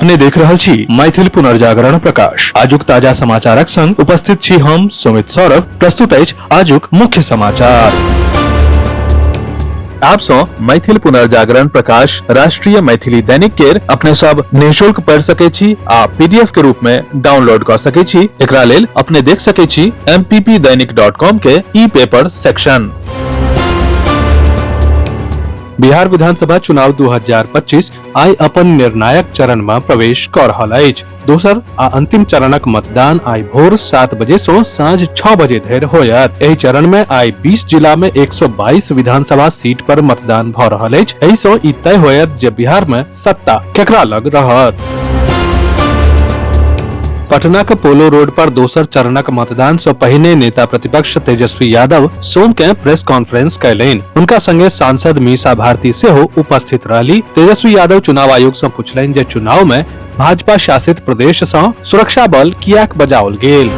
अपने देख रहल छी मैथिल पुनर्जागरण प्रकाश। आजुक ताजा समाचारक संग उपस्थित छी हम सुमित सौरभ। प्रस्तुत अछि आजुक मुख्य समाचार। आप सौ मैथिल पुनर्जागरण प्रकाश राष्ट्रीय मैथिली दैनिक केर अपने सब निःशुल्क पढ़ सके छी आ पीडीएफ के रूप में डाउनलोड कर सके छी। एकरा लेल अपने देख सके छी mppdainik.com के ई पेपर सेक्शन। बिहार विधानसभा चुनाव 2025 आइ अपन निर्णायक चरण में प्रवेश कर रहल अछि। दोसर आ अंतिम चरणक मतदान आइ भोर 7 बजे से साँझ 6 बजे धरि होयत। एहि चरण में आइ 20 जिला में 122 विधानसभा सीट पर मतदान भ रहल अछि। एहि सँ ई तय होयत जे बिहार में सत्ता केकरा लग रहत। पटना के पोलो रोड पर दोसर चरणक मतदान से पहिने नेता प्रतिपक्ष तेजस्वी यादव सोम के प्रेस कॉन्फ्रेंस कयलनि। हुनका संगे सांसद मीसा भारती सेहो उपस्थित रहली। तेजस्वी यादव चुनाव आयोग से पूछलनि जे चुनाव में भाजपा शासित प्रदेश से सुरक्षा बल कियाक बजाओल गेल।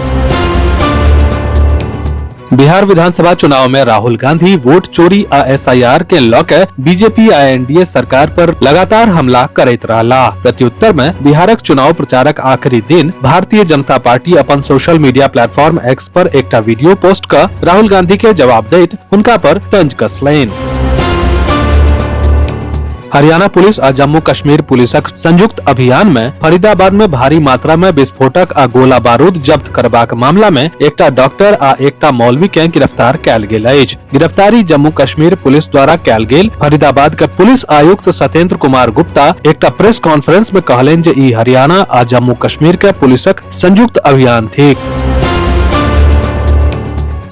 बिहार विधानसभा चुनाव में राहुल गांधी वोट चोरी आ एसआईआर के ल के बीजेपी आ एनडीए सरकार पर लगातार हमला करैत रहला। प्रत्युत्तर में बिहारक चुनाव प्रचारक आखिरी दिन भारतीय जनता पार्टी अपन सोशल मीडिया प्लेटफॉर्म एक्स पर एकटा वीडियो पोस्ट क राहुल गांधी के जवाब दैत हुनका पर तंज कसलनि। हरियाणा पुलिस आ जम्मू कश्मीर पुलिसक संयुक्त अभियान में फरीदाबाद में भारी मात्रा में विस्फोटक आ गोला बारूद जब्त करबाक मामला में एकटा डॉक्टर आ एकटा मौलवी के गिरफ्तार कयल गेल अछि। गिरफ्तारी जम्मू कश्मीर पुलिस द्वारा कयल गेल। फरीदाबाद के पुलिस आयुक्त सत्येंद्र कुमार गुप्ता एकटा प्रेस कॉन्फ्रेंस में कहलनि जे ई हरियाणा आ जम्मू कश्मीर के पुलिसक संयुक्त अभियान थिक।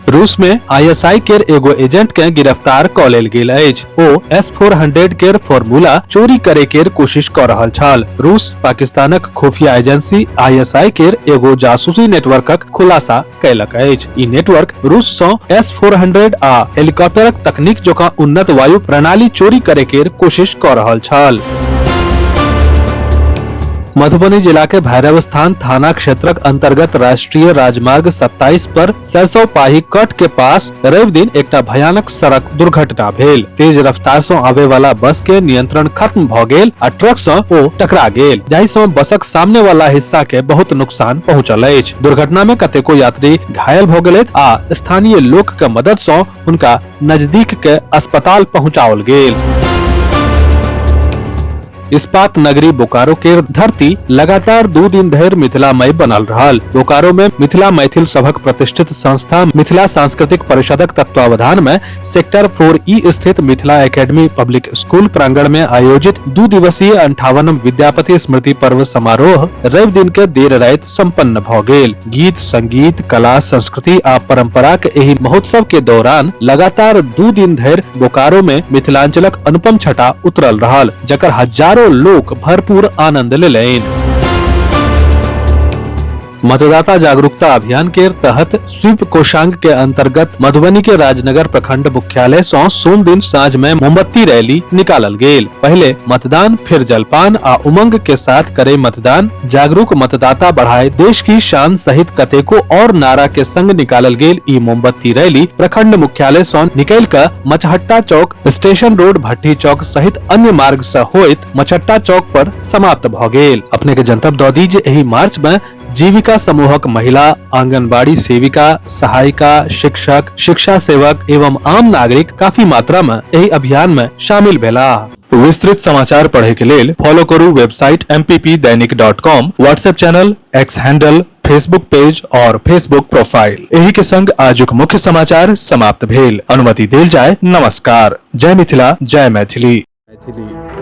रूस में आईएसआई केर एगो एजेंट के गिरफ्तार क लेल गेल अछि। ओ S-400 केर फॉर्मूला चोरी करे केर कोशिश क रहल छल। रूस पाकिस्तानक खुफिया एजेंसी आईएसआई केर एगो जासूसी नेटवर्कक खुलासा कयलक अछि। ई नेटवर्क रूस सँ S-400 आ हेलीकॉप्टरक तकनीक जकाँ उन्नत वायु प्रणाली चोरी करे केर कोशिश क रहल छल। मधुबनी जिला के भैरव स्थान थाना क्षेत्रक अंतर्गत राष्ट्रीय राजमार्ग 27 पर सरसों पाही कट के पास रवि दिन एकटा भयानक सड़क दुर्घटना भेल। तेज रफ्तार से आवे वाला बस के नियंत्रण खत्म भ गेल आ ट्रक से ओ टकरा गेल, जाहि से बसक सामने वाला हिस्सा के बहुत नुकसान पहुंचल अछि। दुर्घटना में कतेको यात्री घायल भ गेलथि आ स्थानीय लोक के मदद से हुनका नजदीक के अस्पताल पहुंचाओल गेल। इस्पात नगरी बोकारो के धरती लगातार 2 दिन धरि मिथिलामय बनल रहल। बोकारो में मिथिला मैथिल सभक प्रतिष्ठित संस्था मिथिला सांस्कृतिक परिषदक तत्वावधान में सेक्टर 4E स्थित मिथिला एकेडमी पब्लिक स्कूल प्रांगण में आयोजित 2 दिवसीय 58 विद्यापति स्मृति पर्व समारोह रवि दिन के देर राति संपन्न भ गेल। गीत संगीत कला संस्कृति आ परंपरा के एहि महोत्सव के दौरान लगातार 2 दिन धरि बोकारो में मिथिलांचलक अनुपम छटा उतरल रहल, जकर हजारों लोक भरपूर आनंद लेलनि। मतदाता जागरूकता अभियान के तहत स्वीप कोषांग के अंतर्गत मधुबनी के राजनगर प्रखंड मुख्यालय से सोम दिन साँझ में मोमबत्ती रैली निकालल गेल। पहले मतदान फिर जलपान आ उमंग के साथ करे मतदान, जागरूक मतदाता बढ़ाए देश की शान सहित कतेको और नारा के संग निकालल गेल ई मोमबत्ती रैली प्रखंड मुख्यालय से निकल कर मचहट्टा चौक, स्टेशन रोड, भट्टी चौक सहित अन्य मार्ग से होइत मचहट्टा चौक पर समाप्त भ गेल। अपने के जनतब दऽ दी जे एहि मार्च में जीविका समूहक महिला, आंगनबाड़ी सेविका, सहायिका, शिक्षक, शिक्षा सेवक एवं आम नागरिक काफी मात्रा में एहि अभियान में शामिल भेलाह। विस्तृत समाचार पढ़े के लेल फॉलो करू website mppdainik.com, WhatsApp channel, X handle, Facebook page और फेसबुक प्रोफाइल। एही के संग आजुक मुख्य समाचार समाप्त भेल। अनुमति देल जाय। नमस्कार। जय मिथिला, जय मैथिली। मैथिली।